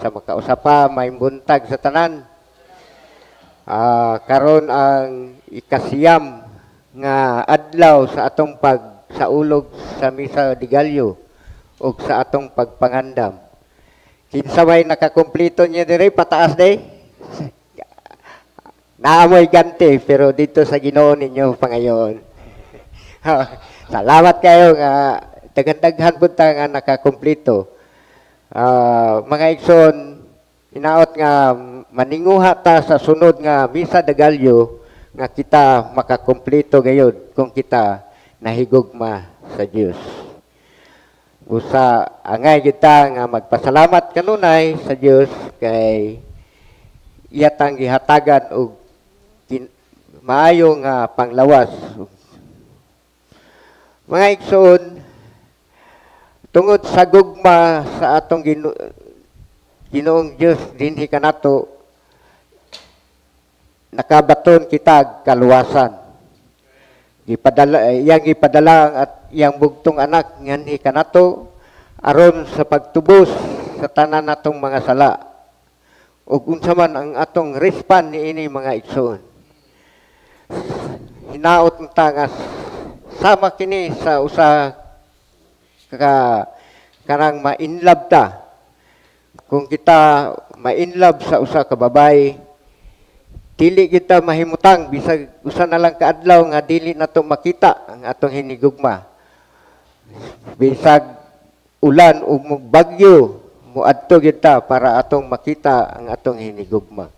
Sa makausa pa, maayong buntag sa tanan. Karon ang 9 nga adlaw sa atong pagsaulog sa Misa de Gallo ug sa atong pagpangandam. Kinsa may nakakumpleto niya dire, pataas day? Naa moy ganti, pero dito sa Ginoo ninyo pangayon. Salamat kayo nga daghan-daghan pud ta nga nakakumpleto. Mga igsoon, inaot nga maninguha ta sa sunod nga Misa de Gallo nga kita makakumpleto gayud kung kita nahigugma sa Dios. Busa angay kita nga magpasalamat kanunay sa Dios kay iya tang gihatagan og maayo nga panglawas. Mga igsoon, tungod sa gugma sa atong Ginoong Dios dinhi kanato, nakabaton kita kaluwasan. Gipadala iyang gipadala ang at iyang bugtong anak nganhi kanato aron sa pagtubos sa tanan natong mga sala. Ug unsa man ang atong respond niini, mga igsoon? Hinaot ta nga sama kini sa usa ka kanang ma-inlove ta. Kung kita ma-inlove sa usa ka babae, dili kita mahimutang bisag usa na lang kaadlaw nga dili nato makita ang atong hinigugma. Bisag ulan o bagyo, muadto gyud ta para atong makita ang atong hinigugma.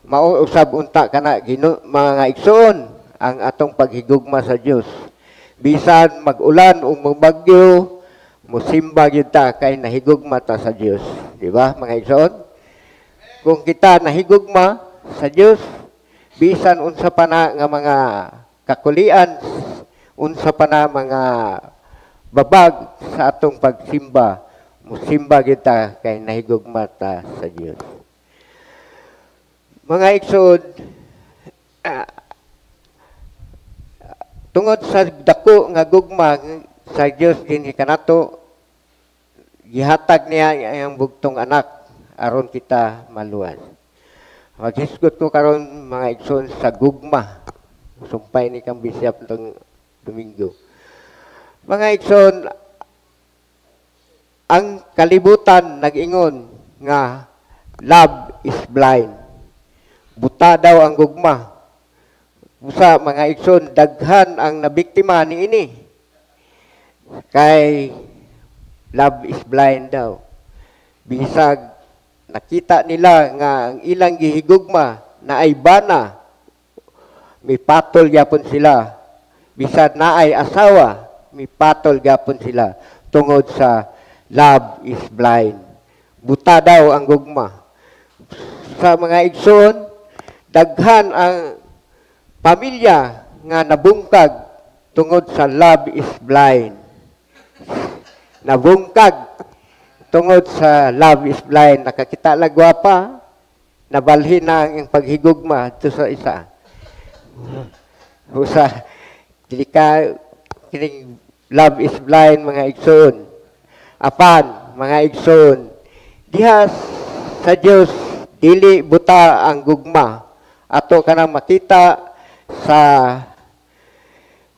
Mao usab unta kana Gino, mga igsoon, ang atong paghigugma sa Dios. Bisan mag-ulan o magbagyo, musimba gyud ta kay nahigugma ta sa Dios. Di ba, mga igsoon? Kung kita nahigugma sa Dios, bisan unsa pa na nga mga kakulian, unsa pa na mga babag sa atong pagsimba, musimba gyud ta kay nahigugma ta sa Dios. Mga igsoon, tungod sa dako nga gugma sa Dios dinhi kanato, gihatag niya ang bugtong anak aron kita maluwas. Maghisgot ko karon, mga igsoon, sa gugma. Sumpay ni kang bishop tong Domingo. Mga igsoon, ang kalibutan nag-ingon nga love is blind. Buta daw ang gugma. Usa, mga igsoon, daghan ang nabiktima niini. Kay love is blind daw. Bisag nakita nila nga ang ilang gihigugma naay bana, mipatol gyapon sila. Bisag naay asawa, mipatol gyapon sila tungod sa love is blind. Buta daw ang gugma. Sa mga igsoon, daghan ang pamilya nga nabungkag tungod sa love is blind. Nabungkag tungod sa love is blind. Nakakita lang gwapa, nabalhin na ang paghigugma to sa isa. Usa, dili ka kining love is blind, mga igsoon. Apan, mga igsoon, diha sa Dios dili buta ang gugma. Ato kanang makita sa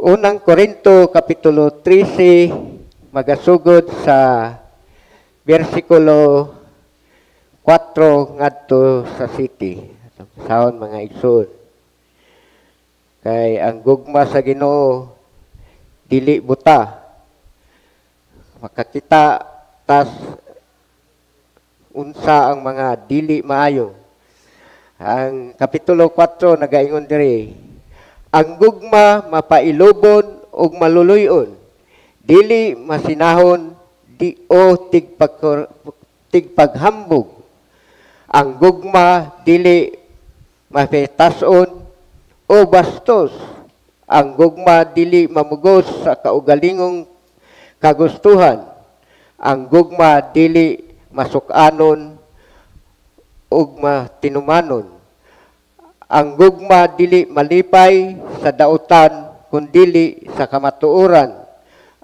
Unang Korinto kapitulo 13, magasugod sa bersikulo 4 ngadto sa 7. Sahon, mga igsoon. Kay ang gugma sa Ginoo dili buta. Makakita tas unsa ang mga dili maayo. Ang kapitulo 4 nagaingon diri, ang gugma mapailubon ug maluluy-on, dili masinahon di o tigpaghambog. Ang gugma dili mapitason o bastos. Ang gugma dili mamugos sa kaugalingong kagustuhan. Ang gugma dili masuk-anon ug matinumanon. Ang gugma dili malipay sa dautan kundili sa kamatuoran.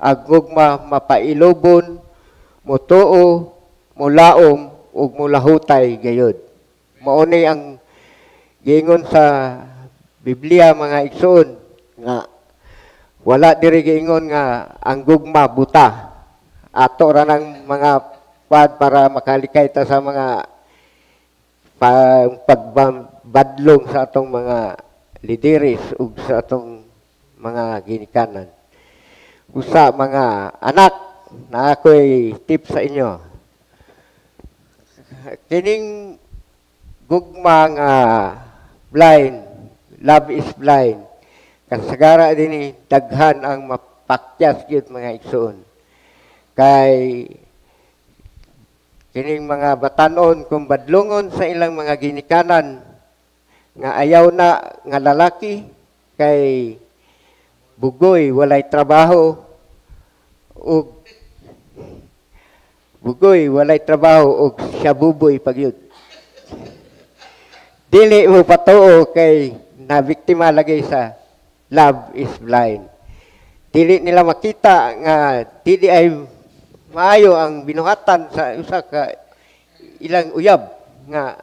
Ang gugma mapailubon, mutuo, mulaom ug mulahutay gayud. Mao ni ang giingon sa Biblia, mga igsoon, nga wala diri giingon nga ang gugma buta. Ato ra ng mga pad para makalikay ta sa mga pagbadlong sa atong mga lideres ug sa atong mga ginikanan. Usa, mga anak, na ako'y tip sa inyo. Kining gugma nga blind, love is blind. Kasagara dinhi daghan ang mapakyas gyud, mga igsoon. Kay kining mga batanon, kung badlongon sa ilang mga ginikanan nga ayaw na nga lalaki kay bugoy, walay trabaho, ug bugoy, walay trabaho ug siya buboy pagyud. Dili mo patuo kay na biktima lagi sa love is blind. Dili nila makita nga dili ay maayo ang binuhatan sa usa ka ilang uyab nga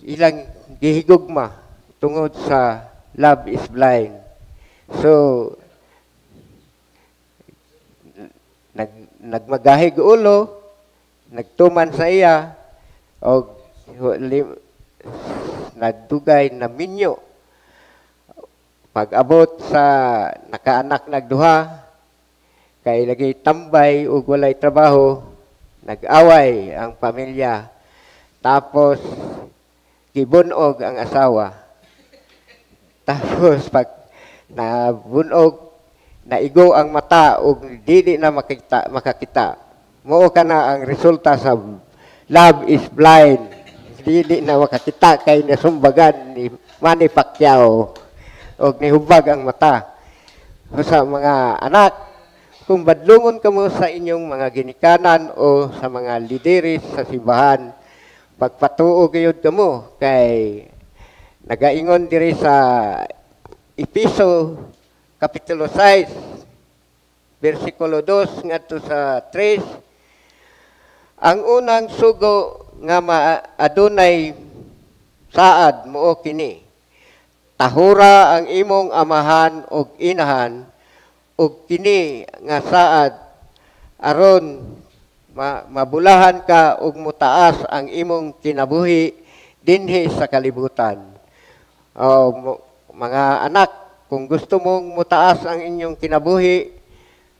ilang gihigugma tungod sa love is blind. So nagmagahig ulo, nagtuman sa iya og nagdugay na minyo. Pag-abot sa nakaanak nagduha, kay lagi tambay ug walay trabaho, nag-away ang pamilya. Tapos gibunog ang asawa. Tapos pag nabunog, naigo ang mata ug dili na makakita. Mao kana ang resulta sa love is blind. Dili na makakita kay nasumbagan ni Manny Pacquiao og nihubag ang mata. Sa mga anak, kung badlungon kamo sa inyong mga ginikanan o sa mga lideres sa simbahan, pagpatuo gayud kamo kay nagaingon diri sa Epeso kapitulo 6 bersikulo 2 ngadto sa 3, ang unang sugo nga adunay saad mao kini: tahura ang imong amahan ug inahan, ug kini nga saad aron mabulahan ka ug mutaas ang imong kinabuhi dinhi sa kalibutan. O, mga anak, kung gusto mong mutaas ang inyong kinabuhi,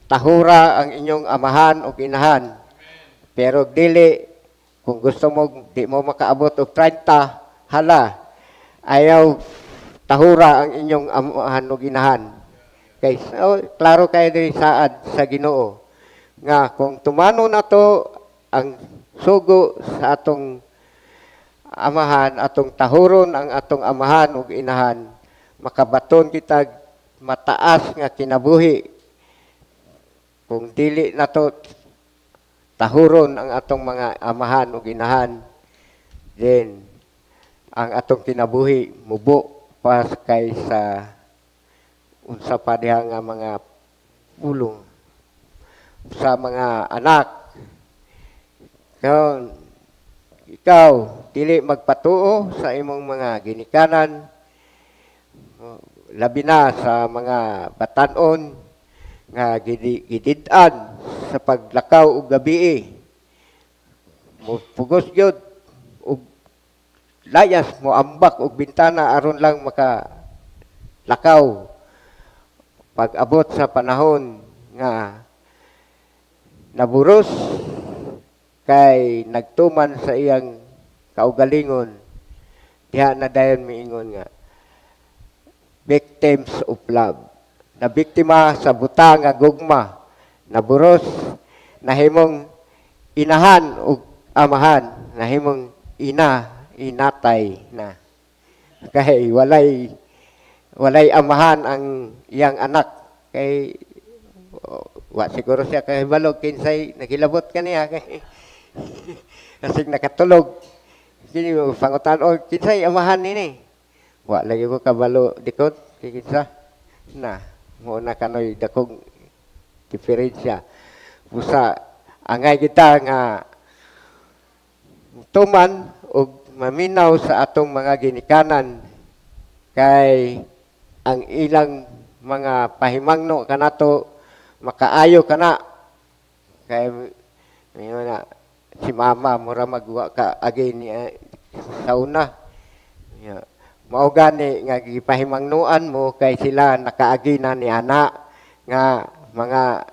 tahura ang inyong amahan ug inahan. Pero dili, kung gusto mo di mo makaabot og 30, hala, ayaw tahura ang inyong amahan ug inahan. Kay oh, klaro kay diri saad sa Ginoo nga kung tumano nato ang sugo sa atong amahan, atong tahuron ang atong amahan ug inahan, makabaton kita mataas nga kinabuhi. Kung dili nato tahuron ang atong mga amahan ug inahan, then ang atong kinabuhi mubo pa kay sa unsa pa diha nga mga pulong. Sa mga anak, kung ikaw dili magpatuo sa imong mga ginikanan, labi na sa mga batan-on nga gidid-an sa paglakaw og gabii, mo pugos gyud og layas, mo ambak og bintana aron lang maka lakaw. Pag abot sa panahon nga naburos kay nagtuman sa iyang kaugalingon, diha na dayon miingon nga victims of love, na biktima sa buta nga gugma, naburos, nahimong inahan ug amahan, nahimong ina inatay na kay walay amahan ang iyang anak, kay wa siguro siya kahibalo kinsay nagilabot kaniya, kay kasing nakatulog kini pangutan og kinsay amahan nini, wa lagi ko kabalo dikot kay kinsa na. Mo na kanoy dakong diferensya. Busa angay kita nga tuman og maminaw sa atong mga ginikanan kay ang ilang mga pahimangno kanato makaayo kana. Kay mayo na si mama, mura magwa ka agi niya sa una. Ya. Mao gani nga gipahimangnoan mo kay sila nakaagi na ni ana nga mga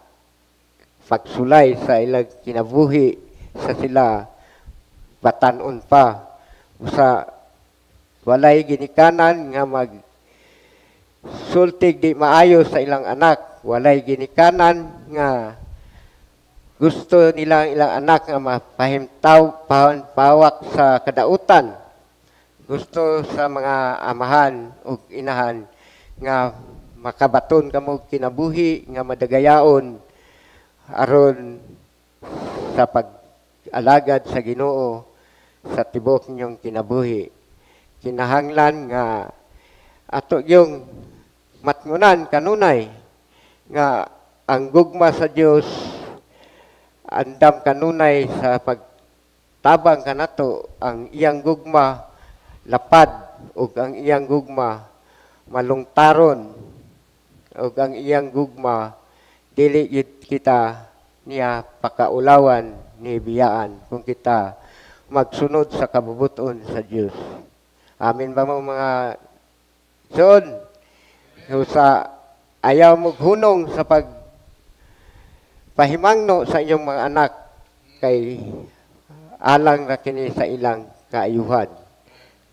pagsulay sa ilang kinabuhi sa sila batan-on pa. Usa, walay ginikanan nga mag sultig di maayo sa ilang anak, walay ginikanan nga gusto nila ang ilang anak nga mapahimtaw pawak sa kadautan. Gusto sa mga amahan ug inahan nga makabaton kamo kinabuhi nga madagayaon aron sa pag-alagad sa Ginoo sa tibok ninyong kinabuhi. Kinahanglan nga ato yung matngunan kanunay nga ang gugma sa Dios andam kanunay sa pagtabang kanato. Ang iyang gugma lapad ug ang iyang gugma malungtaron ug ang iyang gugma dili gyud kita niya pakaulawan ni biyaan kung kita magsunod sa kabubuton sa Dios. Amin ba mo, mga son? So, sa ayaw mo hunong sa pag pahimangno sa inyong mga anak kay alang ra kini sa ilang kaayuhan.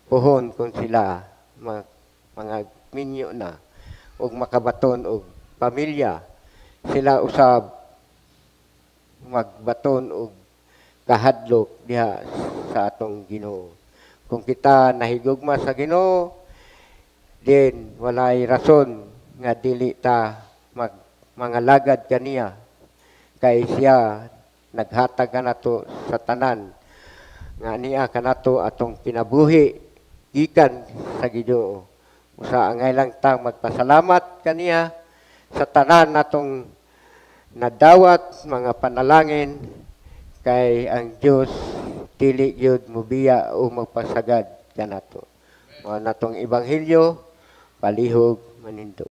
Puhon kung sila mga minyo na ug makabaton og pamilya, sila usab magbaton og kahadlok diha sa atong Ginoo. Kung kita nahigugma sa Ginoo, din walay rason nga dili ta mag mangalagad kaniya kay siya naghatag kanato sa tanan nga niya kanato atong kinabuhi gikan sa Ginoo. Usa, angay lang tang magpasalamat kaniya sa tanan natong nadawat mga panalangin kay ang Dios dili gyud mubiya o magpasagad kanato. Mao natong ebanghelyo, palihog manindog.